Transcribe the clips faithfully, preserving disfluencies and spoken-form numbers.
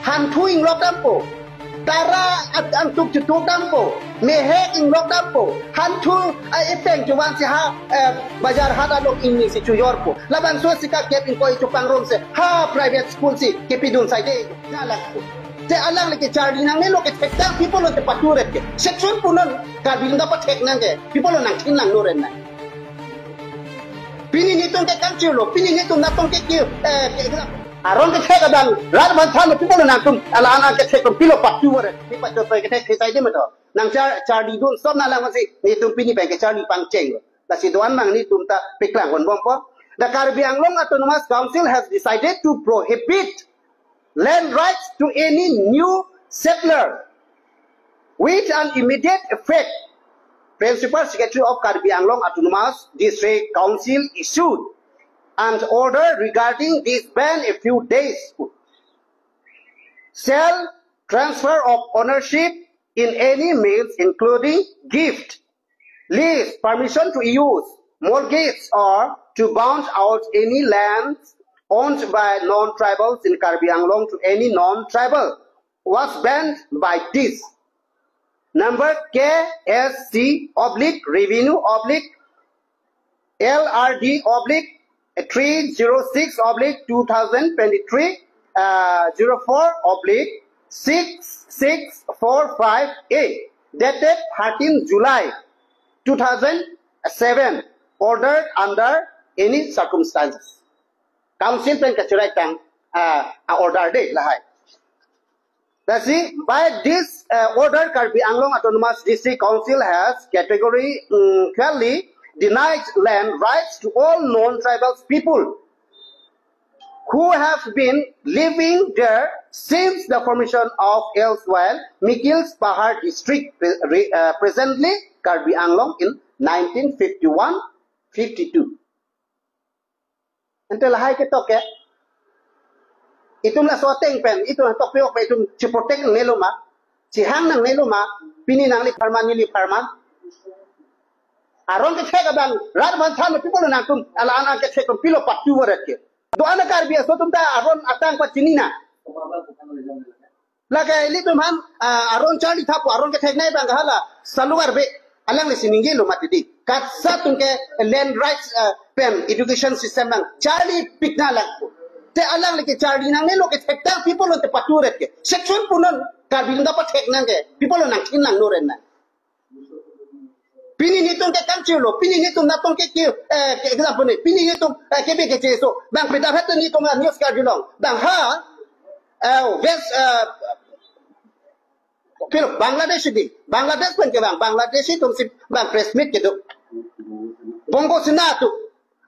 Hanthu inglok dampo. Tara at angtuk chutuk dampo. Mehek inglok dampo. Hanthu, ah, epeng chuvan si ha, eh, bajar hat along ingni si chuyorpo. Labangso si kakep ingkoi chupangrum si ha private school si kepidun saide. Nalak. Te alangli kecharli nangnelo, kethek tang pi pulote patu ret ke. Section pu non Karbi Lunda pathek nang ke. Pi pulo nangthin nangno ren nang. Pini netum ke kangchirlo, pini netum natong ke ki, eh, ke, aron kethek abang, rat man than pi pulo nangtum, ala an an kethek tum pilo patu ret. Pi patu ret kethek kethai de meto. Nangchar, charlidun stop na lang masi, netum pini pen kecharli pangcheng. Lasi do-an mang netum ta paklang ponbompo. The Karbi Anglong Autonomous Council has decided to prohibit land rights to any new settler with an immediate effect. Principal Secretary of Karbi Anglong Autonomous District Council issued an order regarding this ban a few days. Sale, transfer of ownership in any means, including gift, lease, permission to use, mortgage, or to bound out any lands owned by non-tribals in Karbi Anglong to any non-tribal was banned by this. Number K S C oblique revenue oblique L R D oblique three zero six oblique two thousand twenty-three, uh, zero four oblique six six four five A, dated thirteen July two thousand seven, ordered under any circumstances. Council pen kachirai tang, uh, a order de lahai. Lasi, by this, uh, order, Karbi Anglong Autonomous District Council has categorically denied land rights to all non-tribal people who have been living there since the formation of erstwhile Mikils Pahar District, pre-, re-, uh, presently Karbi Anglong, in nineteen fifty-one fifty-two. Ante lahai ketok ke. Itum laso ateng pen, itum tok pe ok pe itum chiprotect nangnelo ma, chihang nangnelo ma, pini nangli pharman, neli pharman. Aron kethek abang, rat man than pi pulo nangtum, ala an an kethek tum pilo patu ret ke. Do-an a Karbi aso atum ta aron atang pachini na. Lake ilitum aphan, ah, aron charli thapo, aron kethek nai abang hala, salung arbe, alangli si ningjelo mati di. Katsa atum ke land rights, ah, pen education system nang charlipik nangpo. Te alangli kecharli nangnelo, kethek tang pi pulote patu ret ke. Section pu non Karbi Lunda pathek nang ke, pi pulo nangthin nangno ren nang. Pini netum ke kangchirlo, pini netum natong ke ki, eh, ke example ni, pini netum, eh, kebe kecheso, bang pida hatu netum news karjulong, bang ha, eh, West, eh, pil Bangladesh di, Bangladesh pen ke bang, Bangladesh atum si bang press meet kedo. Bongo sina tu,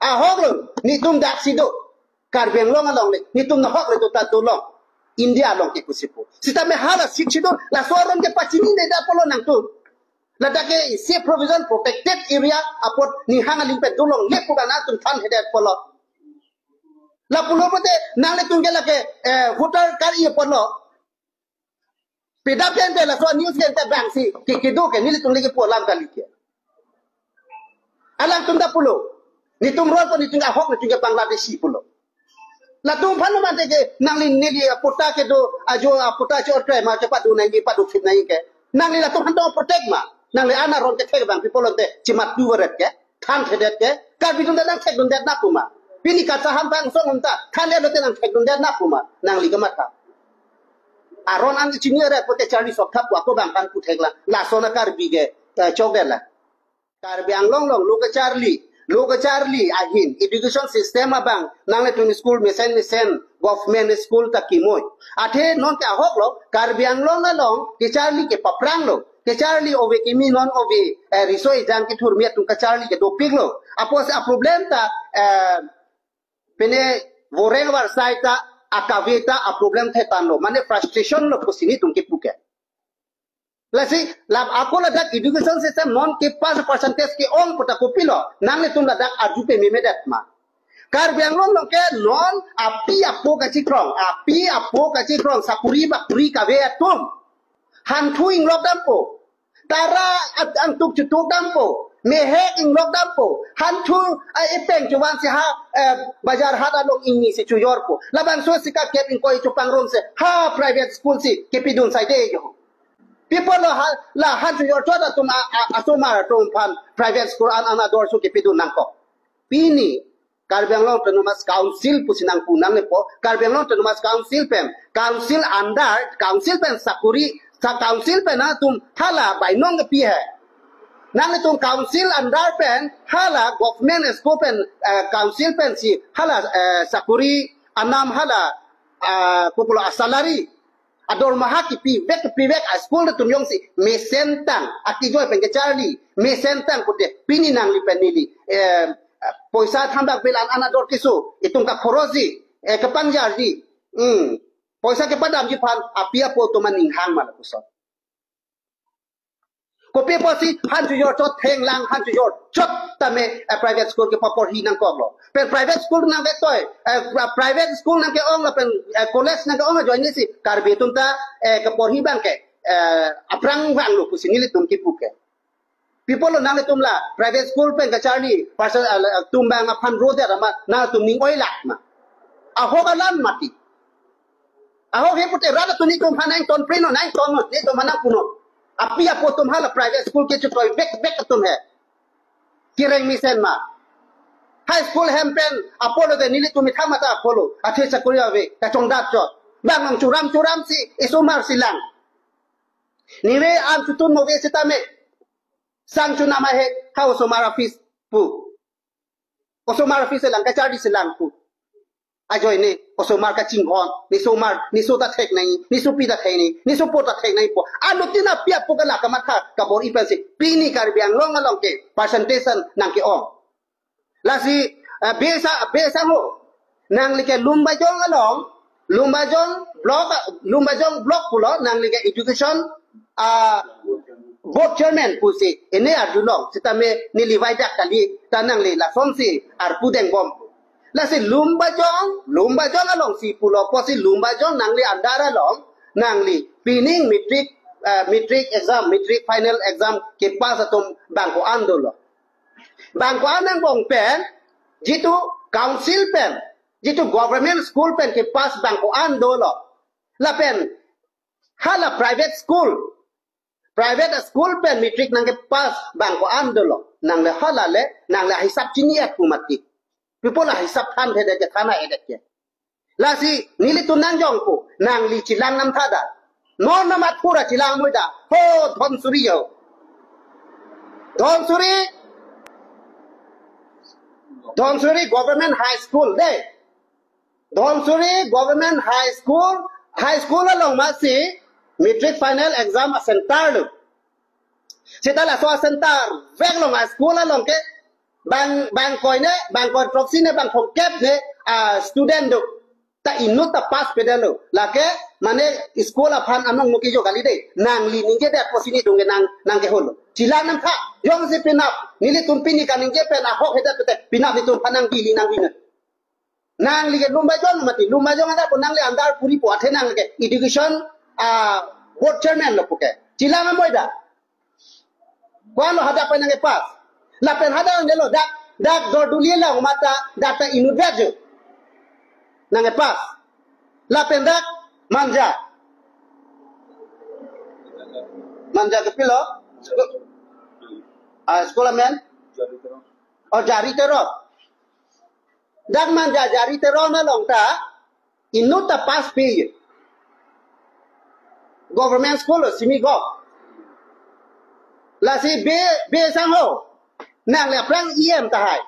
ahok lo, netum dak si do. Karbi Anglong along le, netum nahok le do ta dolong. India along ke kusipu. Sitame hala sik si do, laso aron ke pachini ne da pulo nangtum. Ladak ke safe provision protected area apot ninghang aling pen dolongle pu bang nangtum thanthedet pulo. La pulo pote nanglitum ke lake, eh, voter card i pulo. Pida pen pen laso news pen pen bang si ke kedo ke nelitum lagi pu alam kali ke. Alangtum ta pulo. Netum roi pu netum ahok netum ke Bangladeshi pulo. Latum aphan mate ke nangli neli aputa kedo ajo aputa cho tre ma ke padu nangji padu khit nangji ke. Nangli latum aphan do protect ma. Nangli ana aron kethek abang pi pulote chimat tu ret ke. Thanthedet ke. Karbi atum ta nangthekdundet na pu ma. Pini kachaham bang song atum ta thandet lote nangthekdundet na pu ma. Nangli kematha. Aron an chini ret pote charli sok thap wa ko bang kan puthek la. Laso na Karbi ke, eh, chokdet la. Karbi Anglong along lo kecharli, lo kecharli ahin education system abang nanglitum school mesen mesen government school ta kimoi. Athe non ke ahok lo Karbi Anglong along kecharli ke paprang lo, kecharli ove kimi non ove, eh, riso ejang kethur mi atum kecharli ke dopik lo. Apot si a problem ta, eh, pene voreng varsai ta akave ta a problem thetan lo, mane frustration lo pusi netum kepu ke. Lasi, lap ako ladak education system non ke pass percentage ke-ong pu ta kopilo, nanglitum ladak arju pememedet ma. Karbi Anglong along ke non api apo kachikrong, api apo kachikrong, sakuri bakuri kave atum. Hanthu inglok dampo. Tara at angtuk chutuk dampo. Mehek inglok dampo. Hanthu, eh, ipeng chuvan si ha, eh, bajar hat along ingni si chujorpo. Labangso si kakep ingkoi chupangrum si ha private school si kepidun saide jo. Pi apotlo ha, la han chujor chot atum a, a, asomar atum aphan private school an an ador so kepidun nangkok. Pini Karbi Anglong Autonomous Council pusi nangpu nanglepo. Karbi Anglong Autonomous Council pen, council under, council pen sakuri, sa council pen atum hala bainong kepi he. Nanglitum council under pen hala government school pen, eh, council pen si hala, eh, sakuri anam hala, ah, kopilo, ah, salary, adormaha kepivek kepivek a school atum jongsi mesentang, akejoi pen kecharli mesentang pute pini nangli pen neli, eh, poisa thambak bill an an ador keso, itum kakhorosi, eh, kepangjarji, hmm, poisa kepadamji aphan api apo atum aning hang ma lapuson. Kopi apotsi han chujor chot thenglang, han chujor chot tame, eh, private school kepaporhi nangkoklo. Pen private school nangketoi, eh, private school nangke-ong lapen, eh, college nangke-ong ajoine si Karbi atum ta, eh, keporhi abang ke, eh, aphrang vanglo pusi nelitum kipu ke. Pi apotlo nanglitum la private school pen kacharli person, eh, atum abang aphan rode rama nangtum ning oilak ma. Ahok alam mati. Ahok he pute rat atum nelitum aphan nangton preno, nangton no, nelitum aphan nangpunon. Api apo atum hala private school kechotoivek vek atum he. Kereng mesen ma. High school hem pen apotlo de nelitum methang mata apotlo. Athe sakuri ave, kachongdat chot. Bang nang churam churam si, isomar si lang. Nire an chutun move sitame. Sang chunam ahe, ha osomar office pu. Osomar office lang, kacharli si lang pu. Ajoine, osomar kachinghon, ne somar, ne so ta thek nangji, ne sopi ta thek nangji, ne sopo ta thek nangji pu. Anuttin api apo kala kamatha kabor-i pensi. Pini Karbi Anglong along ke, percentage an nangke-ong. Lasi, ah, besa, besa ho. Nangli ke Lumbajong along, Lumbajong block, Lumbajong block pulo, nangli ke education, ah, board chairman pusi, ini arjulong, sitame neli vaidak kali, ta nangli lasonsi arpu dengbom. Lasi Lumbajong, Lumbajong alongsi pulo apotsi Lumbajong nangli andar along, nangli pining matric, ah, matric exam, matric final exam kepass atum bang ko-an dolo. Bang ko-an angbong pen, jitu council pen, jitu government school pen kepass bang ko-an dolo. Lapen, hala private school, private school pen matric nangkepass bang ko-an dolo. Nangli hala le, nangli hisap chini-et pu mati. Pi apot la hisap than thede ke thana edet ke. Lasi, nelitum nangjongpo, nangli chelang nam thada. Non namat pura chelang moi da. Ho, Dhonsuri yo. Dhonsuri, Dhonsuri Government High School de. Dhonsuri Government High School, High School along masi, matric final exam a center lo. Seta laso a center vek along a school along ke bang, bang ingkoi ne, bang ingkoi throksi ne, bang thomkep ne, ah, student do. Ta inut ta pass pedetlo. Lake mane school aphan anong muki jo kali de. Nangli ningjedet apotsi nelitum ke nang, nangkeholo. Chelang nam tha. Jongsi penap, nelitum pini kaningje pen ahok hedet pute, penap nelitum aphan nangpili nangpinot. Nangli ke Lumbajong mati, Lumbajong ada pun nangli andar puri po athe nangli ke education, ah, board chairman lo puke. Chelang nam moi da. Ko-an lo hadak pen nangkepass. Lapen hadak nelo dak, dak Dorduli along mata, dak ta inut vet jo. Nangkepass. Lapen dak Manja. Manja ke pilo? Ah, sekolah men? Oh, Jari Teron. Dak Manja Jari Teron along ta, inut ta pass pi. Government school lo, semi gov. Lasi be, be sang ho. Nangli aphrang E M tahai.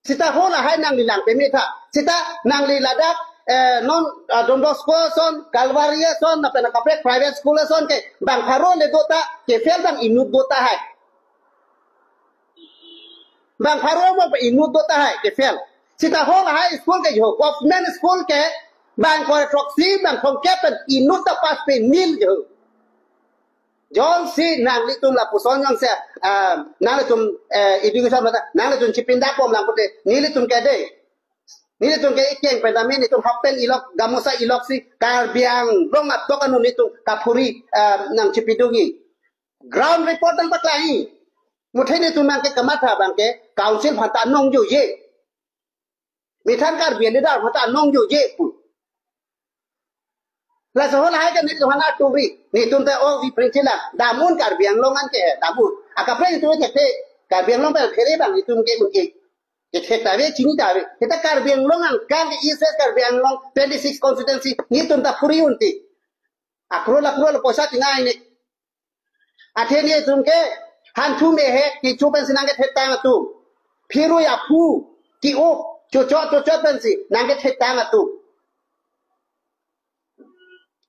Seta ho lahai nangli lang peme tha. Seta nangli ladak, eh, non, ah, Don Bosco ason, Calvary ason, lapen kaprek private school ason ke, bang pharo le do ta, ke fail bang inut do tahai. Bang pharo mo pa inut do tahai ke fail. Seta ho lahai school ke jo, government school ke bang ingkoi throksi, bang thomkep pen inut ta pass pe nil jo. Jongsi nanglitum lapuson jongsi, ah, nanglitum, eh, education mata, nanglitum chipindak bom lang pute, nelitum ke de. Nelitum ke ikeng pen tame nelitum half pant ilok, gamosa ilok si, Karbi Anglong atok anu nelitum kaphuri, eh, nangchipidunji. Ground report nangpaklangji. Muthe netum abangke kamatha abangke council aphan ta nongjoje. Methang Karbi aleader aphan ta nongjoje pu. Laso hol hai ke netum aphan aturi. Netum ta o vi princhila. Dam un Karbi Anglong an ke dam un. Akaprek netum ke te Karbi Anglong pen phere abang netum ke un ke. Kethek ta ave, chini ta ave. Kita Karbi Anglong angkang ke East West Karbi Anglong twenty-six constituency netum ta phuri un ti. Akrol akrol poisa tingai ne. Athe netum ke hanthu mehek kecho pensi nangkethetang atum. Phirui aphu ke-op chochot chochot pensi nangkethetang atum.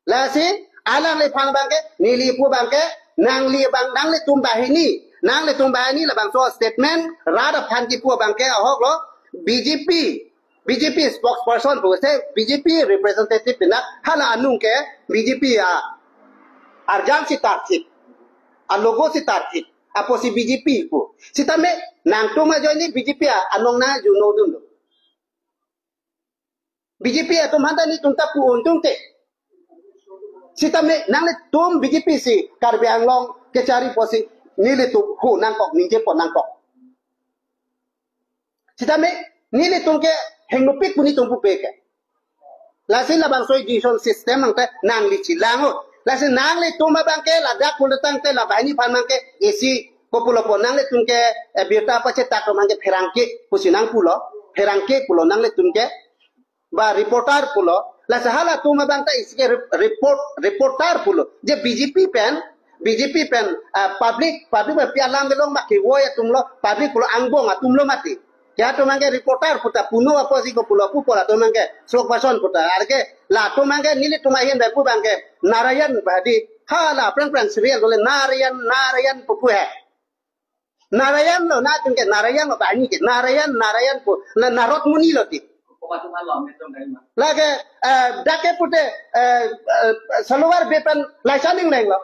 Lasi alangliphan abangke, neli pu abangke, nangli abang, nanglitum banghini, nanglitum banghini labangso statement rat aphan kipu abangke ahok lo, B J P, B J P spokesperson pu se, B J P representative pinak hala anung ke B J P a arjang si tarthik, a logo si tarthik, apotsi B J P pu. Sitame nangtum ajoine B J P a anong nangjuno dunlo. B J P atum aphan ta netum ta pu untung te. Sitame nanglitum B J P si Karbi Anglong kechari apotsi nelitum hu nangkok, ningje pon nangkok. Sitame nelitum ke hengnopik pu netum pupe ke. Lasi labangso education system angte nangli chelang o. Lasi nanglitum abangke ladak pulo tangte la banghini aphan abangke isi kopulo po nanglitum ke, eh, birta pachetak atum abangke pherangke pusi nangpulo. Pherangke pulo nanglitum ke. Ba reporter pulo. Lasi halatum abang ta isi ke rep-, report, reporter pulo. Je B J P pen, B J P pen, ah, public, public pen pi alam kelong ma kevoi atum lo, public pulo angbong atum lo mati. Ke atum abangke reporter pu ta puno apotsi kopulo pu pu latum abangke spokesperson pu ta. Arke latum abangke nelitum ahin pu abangke Narayan Bhadi. Hala prang prang serial dole Narayan, Narayan pu pu he. Narayan lo, netum ke Narayan lo, banghini ke Narayan, Narayan pu, na Narad Muni lo ti. Lake, eh, dak ke pute, eh, eh, salwar bed pen laisa ningleng lo.